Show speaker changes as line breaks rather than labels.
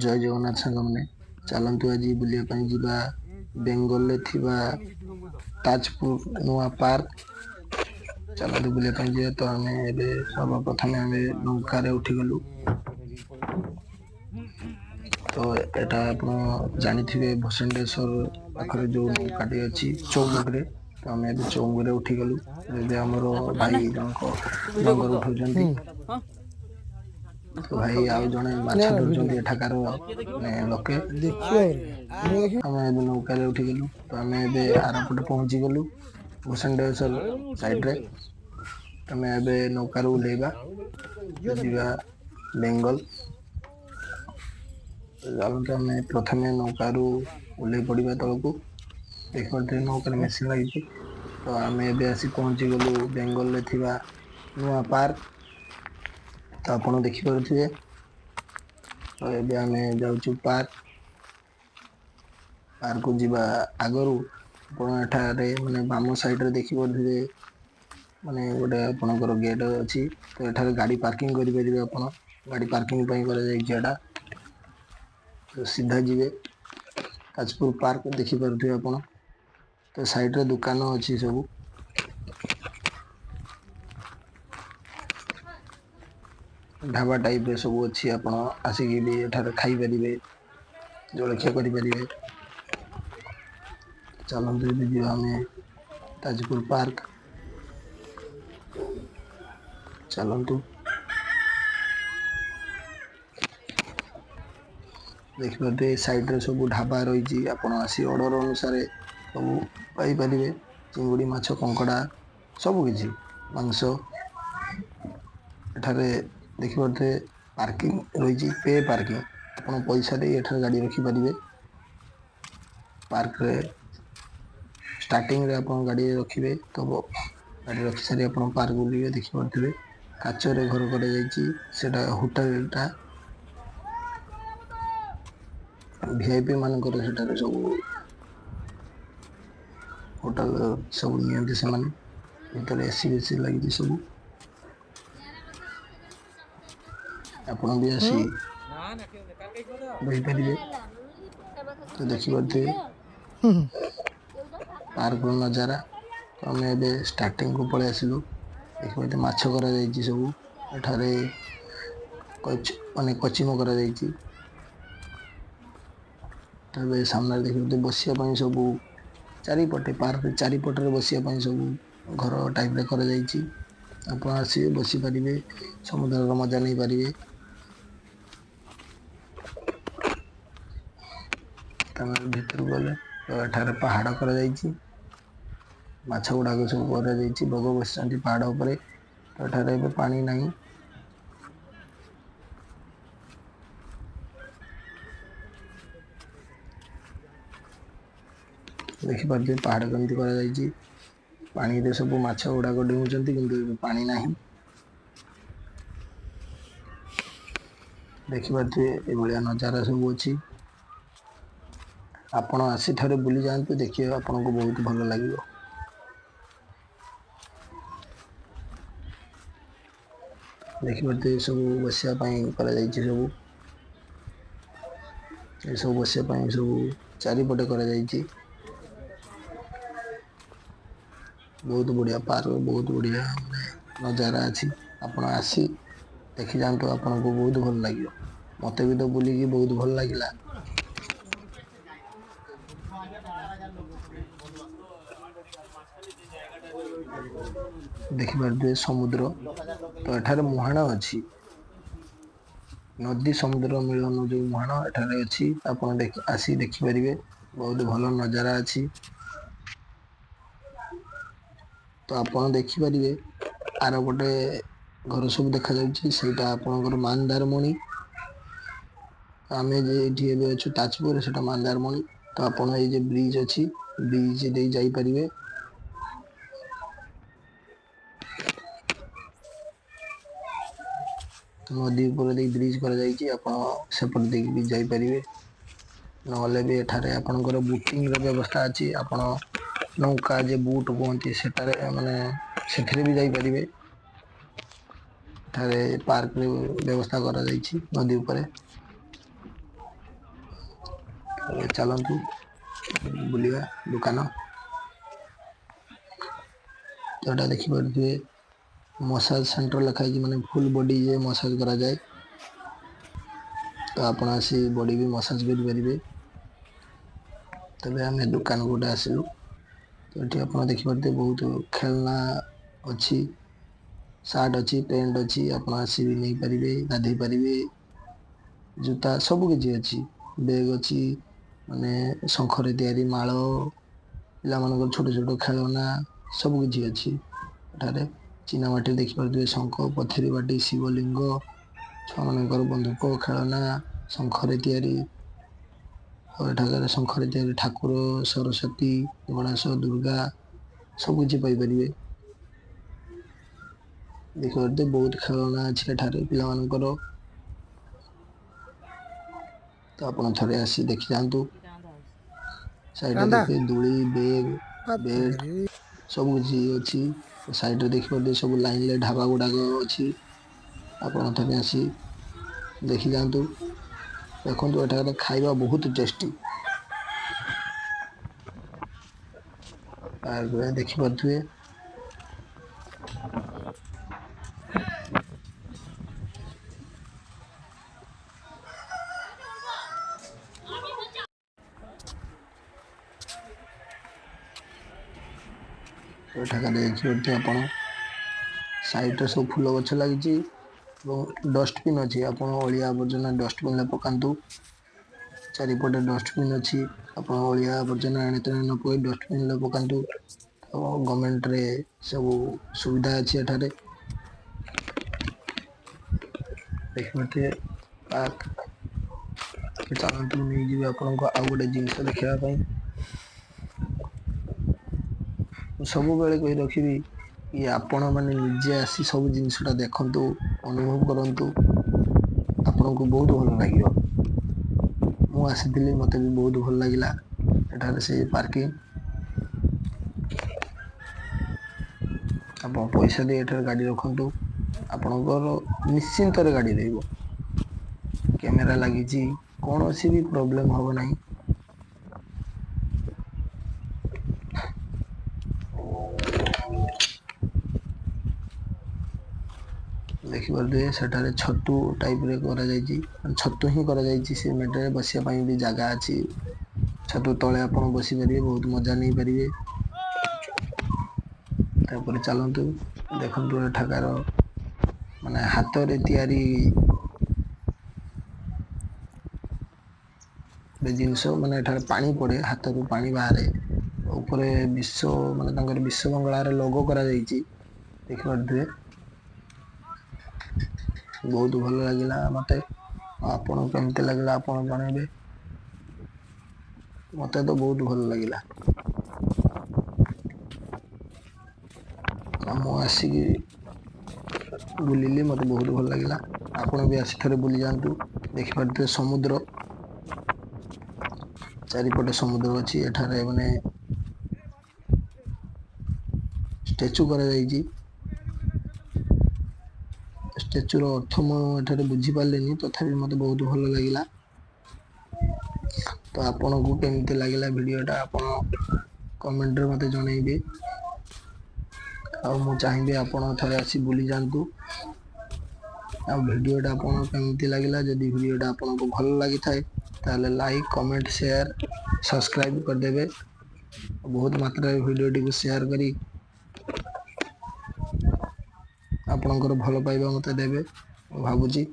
ଜୟ ଜଗନ୍ନାଥ ସାଙ୍ଗମାନେ, ଚାଲନ୍ତୁ ଆଜି ବୁଲିବା ପାଇଁ ଯିବା ବେଙ୍ଗଲରେ ଥିବା ତାଜପୁର ନୂଆ ପାର୍କ। ଚାଲନ୍ତୁ ବୁଲିବା ପାଇଁ ଯିବା। ତ ଆମେ ଏବେ ସର୍ବପ୍ରଥମେ ଆମେ ନୌକାରେ ଉଠିଗଲୁ। ତ ଏଟା ଆପଣ ଜାଣିଥିବେ, ଭସେଣ୍ଡେଶ୍ୱର ପାଖରେ ଯୋଉ ନୌକାଟି ଅଛି ଚୌମୁକରେ। ତ ଆମେ ଏବେ ଚୌମୁକରେ ଉଠିଗଲୁ। ଏବେ ଆମର ଭାଇ ଜଣକ ଲଙ୍ଗର ଉଠାଉଛନ୍ତି। ତ ଭାଇ ଆଉ ଜଣେ ମାଛ ଧରୁଛନ୍ତି ଏଠାକାର ମାନେ ଲୋକେ। ଆମେ ଏବେ ନୌକାରେ ଉଠିଗଲୁ। ତ ଆମେ ଏବେ ଆରପଟେ ପହଞ୍ଚିଗଲୁ ଭୂଷଣ୍ଡେଶ୍ୱର ସାଇଡରେ। ଆମେ ଏବେ ନୌକାରୁ ଓହ୍ଲେଇବା, ଯିବା ବେଙ୍ଗଲ। ଚାଲନ୍ତୁ ଆମେ ପ୍ରଥମେ ନୌକାରୁ ଓହ୍ଲେଇ ପଡିବା ତଳକୁ। ଦେଖିପାରୁଥିବେ ନୌକାରେ ମେସିନ୍ ଲାଗିଛି। ତ ଆମେ ଏବେ ଆସି ପହଞ୍ଚିଗଲୁ ବେଙ୍ଗଲରେ ଥିବା ନୂଆ ପାର୍କ। ତ ଆପଣ ଦେଖିପାରୁଥିବେ। ତ ଏବେ ଆମେ ଯାଉଛୁ ପାର୍କ। ପାର୍କକୁ ଯିବା ଆଗରୁ ଆପଣ ଏଠାରେ ମାନେ ବାମ ସାଇଡରେ ଦେଖିପାରୁଥିବେ, ମାନେ ଗୋଟେ ଆପଣଙ୍କର ଗେଟ୍ ଅଛି। ତ ଏଠାରେ ଗାଡି ପାର୍କିଂ କରିପାରିବେ ଆପଣ। ଗାଡି ପାର୍କିଂ ପାଇଁ କରାଯାଇଛି ଏଟା। ତ ସିଧା ଯିବେ ତାଜପୁର ପାର୍କ, ଦେଖିପାରୁଥିବେ ଆପଣ। ତ ସାଇଡରେ ଦୋକାନ ଅଛି ସବୁ। ଢାବା ଟାଇପର ସବୁ ଅଛି, ଆପଣ ଆସିକି ବି ଏଠାରେ ଖାଇପାରିବେ, ଜଳଖିଆ କରିପାରିବେ। ଚାଲନ୍ତୁ ଏବେ ଯିବା ଆମେ ତାଜପୁର ପାର୍କ। ଚାଲନ୍ତୁ, ଦେଖିପାରୁଥିବେ ସାଇଡରେ ସବୁ ଢାବା ରହିଛି। ଆପଣ ଆସି ଅର୍ଡର ଅନୁସାରେ ସବୁ ପାଇପାରିବେ। ଚିଙ୍ଗୁଡ଼ି, ମାଛ, କଙ୍କଡ଼ା ସବୁ କିଛି, ମାଂସ। ଏଠାରେ ଦେଖିପାରୁଥିବେ ପାର୍କିଂ ରହିଛି, ପେ ପାର୍କିଂ। ଆପଣ ପଇସା ଦେଇ ଏଠାରେ ଗାଡି ରଖିପାରିବେ। ପାର୍କରେ ଷ୍ଟାର୍ଟିଂରେ ଆପଣ ଗାଡି ରଖିବେ, ତ ଗାଡି ରଖି ସାରି ଆପଣ ପାର୍କ ବୁଲିବେ। ଦେଖିପାରୁଥିବେ କାଚରେ ଘର କରାଯାଇଛି, ସେଟା ହୋଟେଲଟା। ଭିଆଇପି ମାନଙ୍କର ସେଠାରେ ସବୁ ହୋଟେଲ ସବୁ ନିଅନ୍ତି ସେମାନେ। ଭିତରେ ଏସି ବେସି ଲାଗିଛି ସବୁ। ଆପଣ ବି ଆସି ରହିପାରିବେ। ତ ଦେଖିପାରୁଥିବେ ପାର୍କର ନଜାରା। ତ ଆମେ ଏବେ ଷ୍ଟାର୍ଟିଂକୁ ପଳେଇ ଆସିଲୁ। ଦେଖିପାରୁଥିବେ ମାଛ କରାଯାଇଛି ସବୁ ଏଠାରେ, ମାନେ କଚିମ କରାଯାଇଛି। ତ ଏବେ ସାମ୍ନାରେ ଦେଖିପାରୁଥିବେ ବସିବା ପାଇଁ ସବୁ ଚାରିପଟେ, ପାର୍କ ଚାରିପଟରେ ବସିବା ପାଇଁ ସବୁ ଘର ଟାଇପରେ କରାଯାଇଛି। ଆପଣ ଆସିବେ, ବସିପାରିବେ, ସମୁଦ୍ରର ମଜା ନେଇପାରିବେ। ତମେ ଭିତରକୁ ଗଲେ ତ ଏଠାରେ ପାହାଡ କରାଯାଇଛି, ମାଛ ଗୁଡାକ ସବୁ କରାଯାଇଛି, ବଗ ବସିଛନ୍ତି ପାହାଡ ଉପରେ। ତ ଏଠାରେ ଏବେ ପାଣି ନାହିଁ। ଦେଖିପାରୁଥିବେ ପାହାଡ କେମିତି କରାଯାଇଛି। ପାଣିରେ ସବୁ ମାଛ ଗୁଡାକ ଡେଉଁଛନ୍ତି, କିନ୍ତୁ ଏବେ ପାଣି ନାହିଁ। ଦେଖିପାରୁଥିବେ ଏଭଳିଆ ନଜାରା ସବୁ ଅଛି। ଆପଣ ଆସି ଥରେ ବୁଲି ଯାଆନ୍ତୁ, ଦେଖିବେ ଆପଣଙ୍କୁ ବହୁତ ଭଲ ଲାଗିବ। ଦେଖିପାରୁଥିବେ ସବୁ ବସିବା ପାଇଁ କରାଯାଇଛି ସବୁ। ଏସବୁ ବସିବା ପାଇଁ ସବୁ ଚାରିପଟେ କରାଯାଇଛି। ବହୁତ ବଢିଆ ପାର୍କ, ବହୁତ ବଢିଆ ମାନେ ନଜାରା ଅଛି। ଆପଣ ଆସି ଦେଖି ଯାଆନ୍ତୁ, ଆପଣଙ୍କୁ ବହୁତ ଭଲ ଲାଗିବ। ମତେ ବି ତ ବୁଲିକି ବହୁତ ଭଲ ଲାଗିଲା। ଦେଖିପାରୁଥିବେ ସମୁଦ୍ର। ତ ଏଠାରେ ମୁହାଣ ଅଛି, ନଦୀ ସମୁଦ୍ର ମିଳନ ଯୋଉ ମୁହାଣ ଏଠାରେ ଅଛି। ଆପଣ ଆସି ଦେଖିପାରିବେ, ବହୁତ ଭଲ ନଜାରା ଅଛି। ତ ଆପଣ ଦେଖିପାରିବେ ଆର ଗୋଟେ ଘର ସବୁ ଦେଖାଯାଉଛି, ସେଇଟା ଆପଣଙ୍କର ମାନ୍ଦାରମଣି। ଆମେ ଯେ ଏଇଠି ଏବେ ଅଛୁ ତାଜପୁର, ସେଟା ମାନ୍ଦାରମଣି। ତ ଆପଣ ଏଇ ଯେ ବ୍ରିଜ ଅଛି, ବ୍ରିଜ ଦେଇ ଯାଇପାରିବେ। ନଦୀ ଉପରେ ଦେଇ ବ୍ରିଜ କରାଯାଇଛି, ଆପଣ ସେପଟେ ଦେଇକି ବି ଯାଇପାରିବେ। ନହେଲେ ବି ଏଠାରେ ଆପଣଙ୍କର ବୋଟିଂର ବ୍ୟବସ୍ଥା ଅଛି। ଆପଣ ନୌକା ଯେ ବୁଟ କୁହନ୍ତି, ସେଠାରେ ମାନେ ସେଥିରେ ବି ଯାଇପାରିବେ। ଏଠାରେ ପାର୍କରେ ବ୍ୟବସ୍ଥା କରାଯାଇଛି ନଦୀ ଉପରେ। ଏବେ ଚାଲନ୍ତୁ ବୁଲିବା ଦୋକାନ। ତ ଏଟା ଦେଖିପାରୁଥିବେ ମସାଜ ସେଣ୍ଟର ଲେଖା ହେଇଛି, ମାନେ ଫୁଲ ବଡି ଯେ ମସାଜ କରାଯାଏ। ତ ଆପଣ ଆସି ବଡି ବି ମସାଜ କରିପାରିବେ। ତେବେ ଆମେ ଦୋକାନକୁ ଗୋଟେ ଆସିଲୁ। ତ ଏଠି ଆପଣ ଦେଖିପାରୁଥିବେ ବହୁତ ଖେଳନା ଅଛି, ସାର୍ଟ ଅଛି, ପ୍ୟାଣ୍ଟ ଅଛି। ଆପଣ ଆସି ବି ନେଇପାରିବେ, ଗାଧେଇ ପାରିବେ। ଜୁତା ସବୁ କିଛି ଅଛି, ବେଗ ଅଛି, ମାନେ ଶଙ୍ଖରେ ତିଆରି ମାଳ, ପିଲାମାନଙ୍କର ଛୋଟ ଛୋଟ ଖେଳନା ସବୁ କିଛି ଅଛି। ଏଠାରେ ଚିନାମାଟି ଦେଖିପାରୁଥିବେ, ଶଙ୍ଖ, ପଥେରୀ ବାଟି, ଶିବଲିଙ୍ଗ, ଛୁଆମାନଙ୍କର ବନ୍ଧୁକ, ଖେଳନା, ଶଙ୍ଖରେ ତିଆରି। ଆଉ ଏଠାକାର ଶଙ୍ଖରେ ତିଆରି ଠାକୁର, ସରସ୍ଵତୀ, ଗଣେଶ, ଦୁର୍ଗା ସବୁ କିଛି ପାଇପାରିବେ। ଦେଖିପାରୁଥିବେ ବହୁତ ଖେଳନା ଅଛି ଏଠାରେ ପିଲାମାନଙ୍କର। ତ ଆପଣ ଥରେ ଆସି ଦେଖିଯାଆନ୍ତୁ। ସାଇଡରେ
କାନ୍ଦା
ଦେଖିବେ ଦୋଳି, ବେଗ, ବେଡ୍ ସବୁ କିଛି ଅଛି। ସାଇଡରେ ଦେଖିପାରୁଥିବେ ସବୁ ଲାଇନରେ ଢାବା ଗୁଡାକ ଅଛି। ଆପଣ ଥରେ ଆସି ଦେଖିଯାଆନ୍ତୁ। ଦେଖନ୍ତୁ, ଏଠାକାର ଖାଇବା ବହୁତ ଟେଷ୍ଟି। ପାର୍କରେ ଦେଖିପାରୁଥିବେ। ଏଠାକାର ଦେଖିପାରୁଥିବେ ଆପଣ, ସାଇଡରେ ସବୁ ଫୁଲ ଗଛ ଲାଗିଛି ଏବଂ ଡଷ୍ଟବିନ୍ ଅଛି। ଆପଣ ଅଳିଆ ଆବର୍ଜନା ଡଷ୍ଟବିନରେ ପକାନ୍ତୁ। ଚାରିପଟେ ଡଷ୍ଟବିନ୍ ଅଛି। ଆପଣ ଅଳିଆ ଆବର୍ଜନା ଏଣେ ତେଣେ ନ ପକାଇ ଡଷ୍ଟବିନରେ ପକାନ୍ତୁ। ଗଭର୍ଣ୍ଣମେଣ୍ଟରେ ସବୁ ସୁବିଧା ଅଛି ଏଠାରେ। ଦେଖିପାରୁଥିବେ ପାର୍କ। ଚାଲନ୍ତୁ, ନେଇଯିବି ଆପଣଙ୍କୁ ଆଉ ଗୋଟେ ଜିନିଷ ଦେଖିବା ପାଇଁ। ମୁଁ ସବୁବେଳେ କହି ରଖିବି କି ଆପଣ ମାନେ ନିଜେ ଆସି ସବୁ ଜିନିଷଟା ଦେଖନ୍ତୁ, ଅନୁଭବ କରନ୍ତୁ, ଆପଣଙ୍କୁ ବହୁତ ଭଲ ଲାଗିବ। ମୁଁ ଆସିଥିଲି, ମୋତେ ବି ବହୁତ ଭଲ ଲାଗିଲା ଏଠାରେ ସେଇ ପାର୍କିଂ। ଆପଣ ପଇସା ଦେଇ ଏଠାରେ ଗାଡ଼ି ରଖନ୍ତୁ, ଆପଣଙ୍କର ନିଶ୍ଚିନ୍ତରେ ଗାଡ଼ି ରହିବ। କ୍ୟାମେରା ଲାଗିଛି, କୌଣସି ବି ପ୍ରୋବ୍ଲେମ ହବ ନାହିଁ। ଦେଖିପାରୁଥିବେ ସେଠାରେ ଛତୁ ଟାଇପରେ କରାଯାଇଛି, ଛତୁ ହିଁ କରାଯାଇଛି। ସିମେଣ୍ଟରେ ବସିବା ପାଇଁ ବି ଜାଗା ଅଛି। ଛତୁ ତଳେ ଆପଣ ବସିପାରିବେ, ବହୁତ ମଜା ନେଇପାରିବେ। ତାପରେ ଚାଲନ୍ତୁ ଦେଖନ୍ତୁ ଏଠାକାର ମାନେ ହାତରେ ତିଆରି ଗୋଟେ ଜିନିଷ, ମାନେ ଏଠାରେ ପାଣି ପଡେ, ହାତରୁ ପାଣି ବାହାରେ। ଉପରେ ବିଶ୍ୱ, ମାନେ ତାଙ୍କର ବିଶ୍ୱ ମଙ୍ଗଳାର ଲୋଗୋ କରାଯାଇଛି, ଦେଖିପାରୁଥିବେ। ବହୁତ ଭଲ ଲାଗିଲା ମତେ। ଆପଣଙ୍କୁ କେମିତି ଲାଗିଲା ଆପଣ ଜଣେଇବେ। ମତେ ତ ବହୁତ ଭଲ ଲାଗିଲା। ଆଉ ମୁଁ ଆସିକି ବୁଲିଲି, ମତେ ବହୁତ ଭଲ ଲାଗିଲା। ଆପଣ ବି ଆସି ଥରେ ବୁଲି ଯାଆନ୍ତୁ। ଦେଖିପାରୁଥିବେ ସମୁଦ୍ର, ଚାରିପଟେ ସମୁଦ୍ର ଅଛି। ଏଠାରେ ମାନେ ଷ୍ଟାଚୁ କରାଯାଇଛି। ଷ୍ଟାଚୁର ଅର୍ଥ ମୁଁ ଏଠାରେ ବୁଝିପାରିଲିନି, ତଥାପି ମତେ ବହୁତ ଭଲ ଲାଗିଲା। ତ ଆପଣଙ୍କୁ କେମିତି ଲାଗିଲା ଭିଡ଼ିଓଟା ଆପଣ କମେଣ୍ଟରେ ମୋତେ ଜଣେଇବେ। ଆଉ ମୁଁ ଚାହିଁବି ଆପଣ ଥରେ ଆସି ବୁଲି ଯାଆନ୍ତୁ। ଆଉ ଭିଡ଼ିଓଟା ଆପଣଙ୍କୁ କେମିତି ଲାଗିଲା? ଯଦି ଭିଡ଼ିଓଟା ଆପଣଙ୍କୁ ଭଲ ଲାଗିଥାଏ, ତାହେଲେ ଲାଇକ୍, କମେଣ୍ଟ, ସେୟାର, ସବସ୍କ୍ରାଇବ୍ କରିଦେବେ। ବହୁତ ମାତ୍ରାରେ ଭିଡ଼ିଓଟିକୁ ସେୟାର କରି ଆପଣଙ୍କର ଭଲ ପାଇବା ମୋତେ ଦେବେ ମୁଁ ଭାବୁଛି।